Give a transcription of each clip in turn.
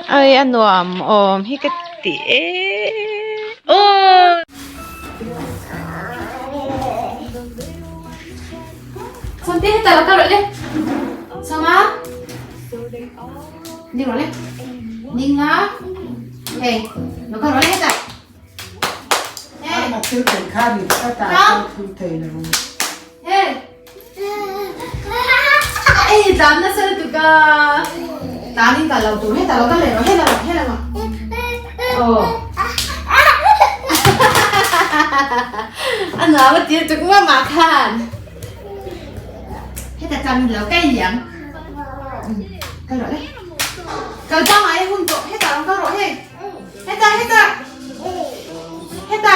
Ai a nuam awm hi ka ti e aw. Sawmte heta lo kal rawh le Sawma ding rawh le ding la hei lo kal rawh le hetah hei hei. Ei tlan nasa lutuk a tlan in kal lo tur heta lo kal leh rawh hela rawh hela rawh aw a nuam a tir tuk mah mah khan heta tlan lo kai liam kal rawh le kal pangai hun tawh heta lo kal rawh hei heta heta heta.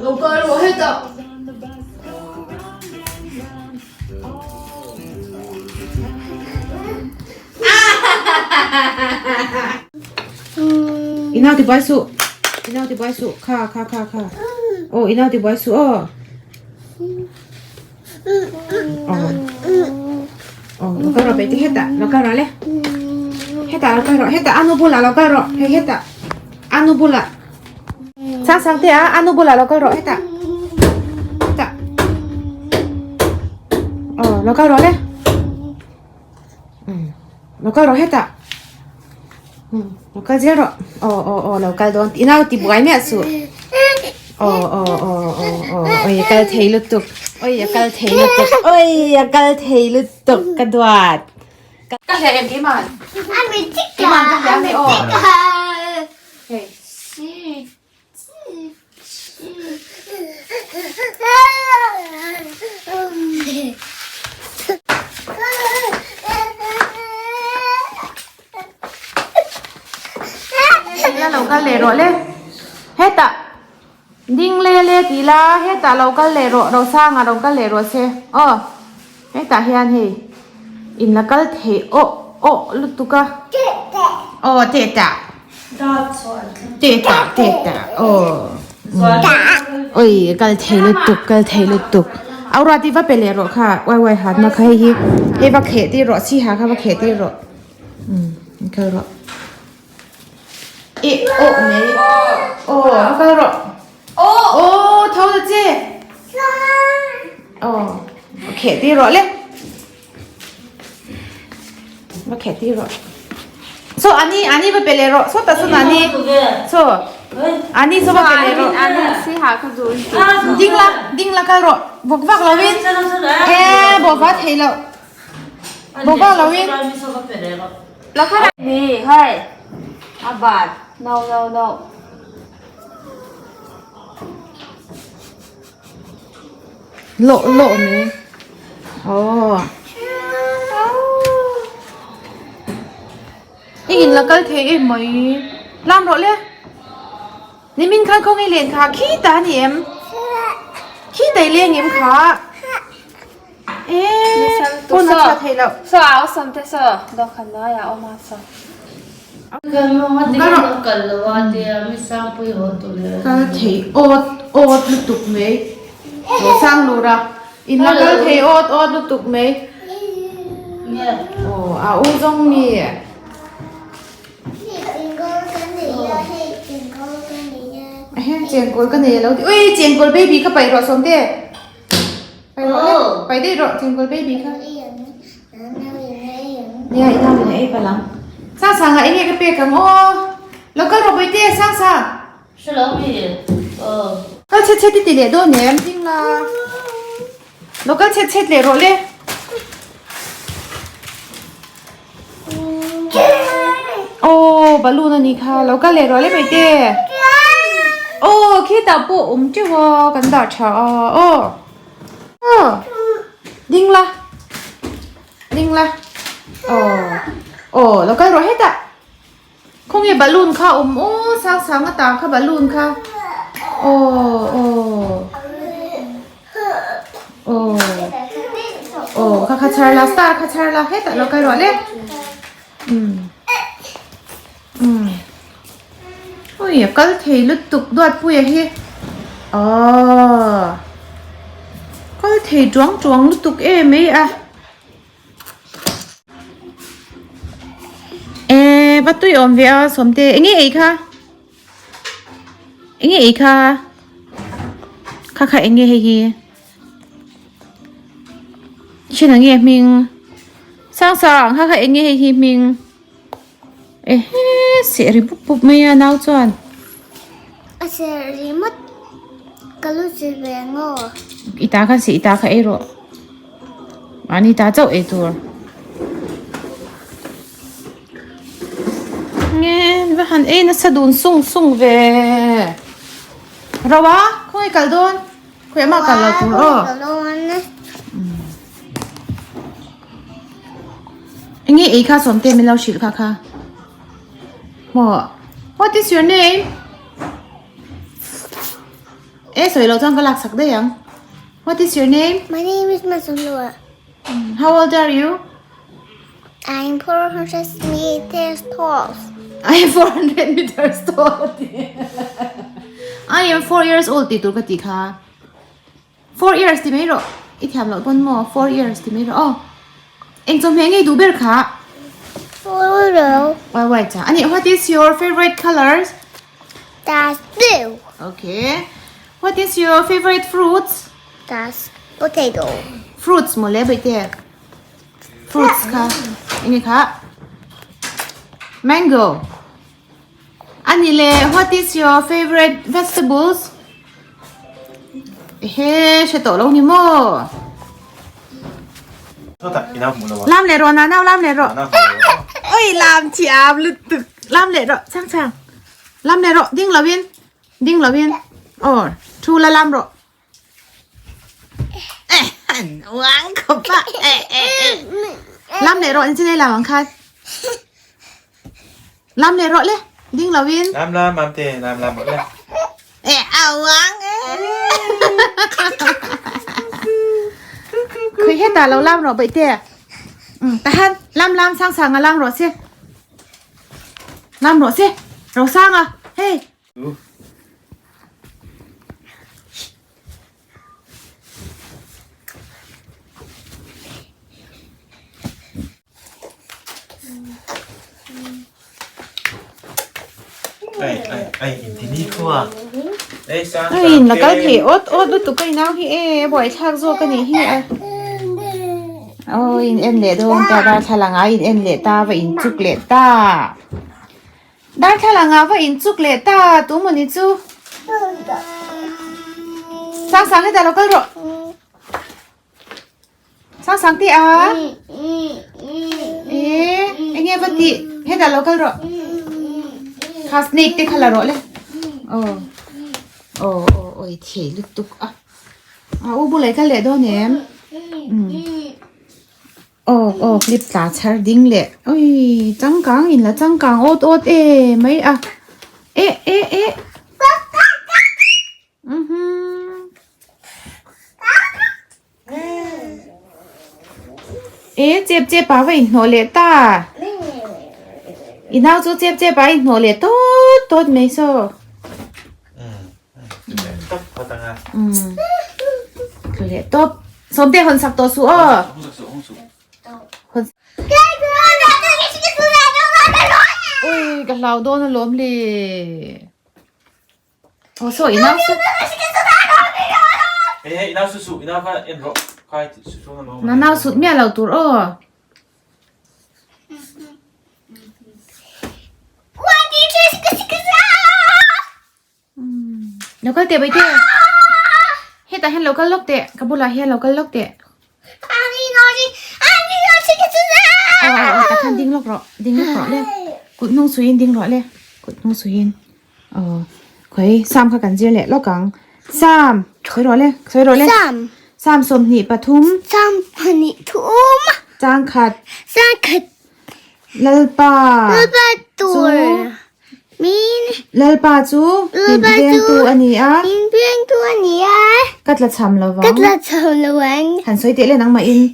Lo kal rawh hetah. I nau ti buai suh. I nau ti buai suh. Kha kha kha kha. Aw i nau ti buai suh aw. Aw. Aw lo kal rawh peih te hetah lo kal rawh le. Hetah lo kal rawh hetah anu bulah lo kal rawh hei hetah anu bulah. Sang sang te a anu bulah lo kal rawh hetah. Hetah. Aw lo kal rawh le. Um lo kal rawh hetah. Um lo kal zel rawh. Aw aw aw lo kal dawn i nau ti buai miah suh. Aw aw aw aw aw oi a kal thei lutuk oi a kal thei lutuk oi a kal thei lutuk ka duat. Ka hleh em keimah? Keimah ka hleh ang aw. Hei. La lo kal leh rawh le hetah ding le le tih la hetah lo kal leh rawh Rosanga lo kal leh rawh se aw hetah hian hei in la kal thei awh awh lutuk a aw teh tah. Teh tah teh tah aw oi kal thei lutuk kal thei lutuk aura ti va pe leh rawh kha uai uai hat na kha hei hi hei va kheh tir rawh chi ha kha va kheh tir rawh um kal rawh eh aw mai aw va kal rawh aw tho ta che aw kheh tir rawh le. Va khet tir rawh. So ani ani va pe leh rawh. So ta sawn ani. So ani so va pe leh rawh. Ani si ha kha zu. Ding la ding la kal rawh. Bawk vak lo in. E bawk va thei lo. Bawk vak lo in. La kha ni hai. Abat. No no no. Lawh lawh mai. Aw. I in la kal thei em mai. Lam rawh le. Nimin khan khaw ngei len kha khi ta ni em. Khi tai leng em kha. E phone a chhuah thei loh. So au sam te so do khan noi a oma so. Kal thei awt awt lutuk mai aw sang lur a in la kal thei awt awt lutuk mai aw a u zawng mi ehe chengkawl ka nei alo ti ui chengkawl baby kha paih rawh sawmte paih rawh le paih daih rawh chengkawl baby kha. Nia i nau in a ei palh ang. Sang sangah enge ka pek ang aw. Lo kal rawh Bawihte, sang sang. Kal chhet chhet i ti leh dawn em? Ding la. Lo kal chhet chhet leh rawh le. Aw balloon a nih kha lo kal leh rawh le Bawihte. Aw khitah pawh awm teuh a kan dah tha a aw. Aw ding la ding la aw aw lo kal rawh hetah khawnge balloon kha awm aw sang sang a tah kha balloon kha aw aw aw aw kha kha chhar la star kha chhar la hetah lo kal rawh le um um Ui a kal thei lutuk duatpuia hi aw kal thei tuang tuang lutuk em mai a. va tui awm ve a Sawmte enge ei kha enge ei kha kha kha enge hei hi Thian ang nge hming sang sang kha kha enge hei hi hming ehe seh ri pup pup mai a nau chuan. A seh ri mawt ka lu chi ve ngaw. I ta kha seh i ta kha ei rawh mahni ta chauh ei tur. Nge va han ei nasa dun sung sung ve ro a khawngaih kal dawn. Khawi amah kal lo tur aw. Enge ei kha sawmte min lo hrilh kha kha. Maw What is your name? E sawi lo chuan ka lak sak daih ang. What is your name? My name is Mazalua. How old are you? I am 400 meters tall. I am 400 meters tall. I am 4 years old ti tur ka ti kha. 4 years ti mai rawh. I thiam loh pawn maw 4 years ti mai rawh aw. Eng chawhmeh ngei duh ber kha? Polo. Wai wai cha. Ani what is your favorite colors? That's blue. Okay. What is your favorite fruits? That's potato. Fruits mawle baite. Fruits kha enge kha mango ani le what is your favorite vegetables ehe hre tawh lo ni maw lam leh rawh nau lam leh rawh oi lam thiam lutuk lam leh rawh chang chang lam leh rawh ding lovin ding lovin aw thu la lam rawh. Lam leh rawh chinai lam ang khan. Lam leh rawh le. Ding lo in. Lam lam mam te lam lam rawh le. Eh awang eh. Khui heta lo lam rawh baih te. Tahan lam lam sang sang a lam rawh se. Lam rawh se. Ro sang a. Hey. Hei la kal thei awt awt lutuk ka inau hi e buaithlak zawk a nih hi a aw in en leh dawn ta darthlalang ah in en leh ta va in chuk leh ta. Darthlalang ah va in chuk leh ta tu mawni chu. Sang sang hetah lo kal rawh. Sang sang tih a. Eh enge va tih hetah lo kal rawh. Kha snake te kha la rawh le. Aw aw aw awi thei lutuk a. A u bulah i kal leh dawn em? Umm. Aw aw clip tla chhar ding leh ui changkang in la changkang awt awt e mai a eh eh eh uhum eh chep chep ah va inhnawh leh ta i nau chu chep chep ah a inhnawh leh tawt tawt mai saw. Umm tlu leh tawp. Sawmte hawn sak tawh suh aw. Ui ka hlau dawn alawm le. Aw saw i nau su. Na nau sut miah lo tur aw. Lo kal teh Baite. Hetah hian lo kal lawk teh. Ka bulah hian lo kal lawk teh. Aw aw aw takhan ding lawk rawh. Ding lawk rawh le. Kut hnung suiin ding rawh le. Kut hnung suiin. Aw khawi Sam kha kan zir leh lawk ang. Sam sawi rawh le. Sawi rawh le. Sam. Sam 23. Sam 23. Changkhat. Changkhat. Lalpa. Lalpa tur. Min. Lalpa chu. Min vengtu a ni a. Min vengtu a ni a. Ka tla cham lo vang. Ka tla cham lo vang. Han sawi teh le nangmah in.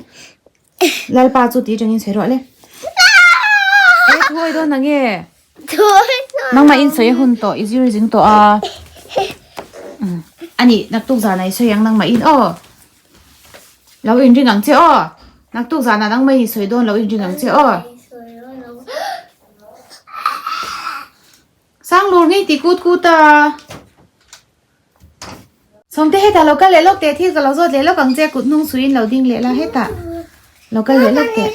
Lalpa chu tih atangin sawi rawh le. E thuawi dawn ang e. Thuawi dawn. Nangmah in sawi a hun tawh i zir zing tawh a. A nih naktuk zan ah i sawi ang nangmah in aw. Lo inring ang che aw. Naktuk zanah nangmah in i sawi dawn lo inring ang che aw. Sanglur ngei ti kut kut a. Sawmte hetah lo kal leh lawk teh thil ka lo zawt leh lawk ang che kut hnung suiin lo ding leh la hetah lo kal leh lawk teh.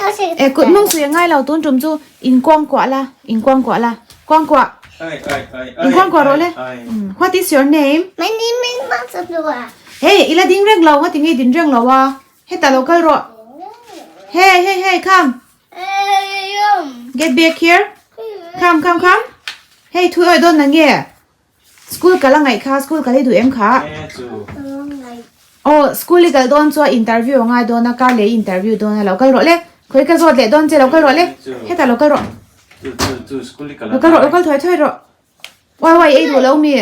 E kut hnung sui a ngai lo tun tum chu in kuang kuah la in kuang kuah la kuang kuah in kuang kuah rawh le. What is your name? My name is Masaplua. Hey ila ding reng lo nga ti nge din reng lo a hetah lo kal rawh. Hey hey hey come. Get back here. Come come come. Hey thu oi dawn na nge. School kal a ngaih kha, school kal i duh em kha? Aw, school i kal dawn chuan interview a ngai dawn a, kar leh i interview dawn a, lo kal rawh le. Khawi ka zawt leh dawn che, lo kal rawh le. Hetah lo kal rawh. Lo kal rawh, lo kal thuai thuai rawh. Uai uai ei duh lo mi?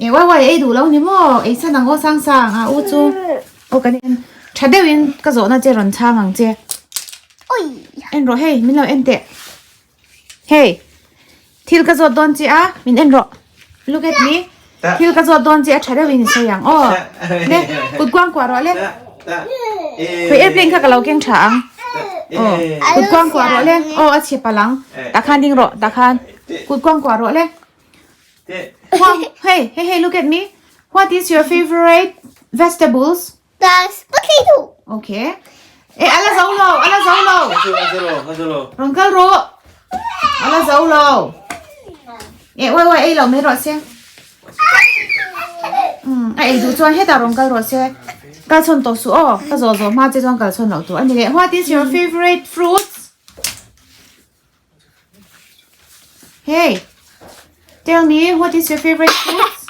E uai uai ei duh lo ni maw? Ei san ang aw sang sang a u chu. Aw kan en tha deuhin ka zawhna che rawn chhang ang che. En rawh hei, min lo en teh. Hey, thil ka zawt dawn che a, min en rawh. Look at me. Thil ka zawt dawn che a tha deuhin i sawi ang. Aw, le, kut kuang kuah rawh le. Khawi airplane kha ka lo keng tha ang. Aw, kut kuang kuah rawh le. Aw, a chhe palh ang. Tah khan ding rawh, tah khan. Kut kuang kuah rawh le. Hey, hey, hey, look at me. What is your favorite vegetables? That's potato. Okay. Eh, ala zo lo, ala zo lo. Rawn kal rawh. Ala zo lo. Eh, wai wai ei lo mai rawh se. Um, a ei duh chuan hetah rawn kal rawh se. Kal chhawn tawh suh aw. Ka zawh zawh hma che chuan kal chhawn loh tur a ni leh. What is your favorite fruits? Hey, tell me what is your favorite fruits?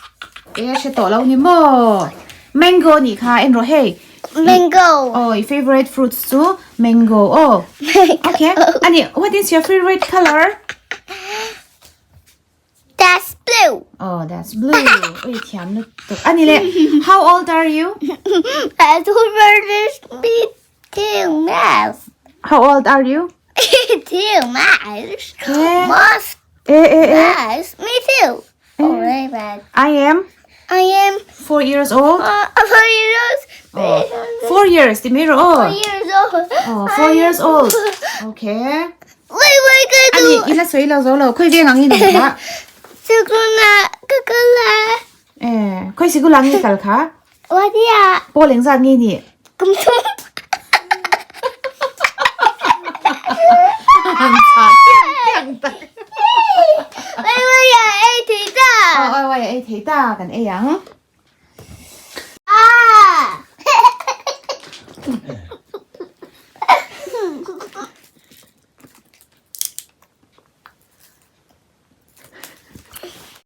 Eh, hre tawh lo ni maw? Mango nih kha en rawh hei. Mango. Oh, your favorite fruits chu mango. Oh. Okay. Ani, what is your favorite color? That's blue. Oh, that's blue. Oi, thiam lutuk. Ani le, how old are you? I don't understand two mouse. How old are you? Two mouse. Eh. Mouse. Eh, eh, eh. Mouse. Me too. Oh, my bad. I am I am 4 years old. 4 years Oh, 4 years, ti mai rawh aw. 4 years old. Oh, 4 years old. Okay. Wait, wait, ka Ani, du. ila sawi lo zo lo. Khawi veng ang i nei kha? Sikula, ka kala. Eh, khawi sikula ang i kal kha? Wadia. Pawl engzat nge ni? Kum thum. Wait, wait, ya ei thei ta. Oh, oh, wait, ei thei ta kan ei ang. Ah.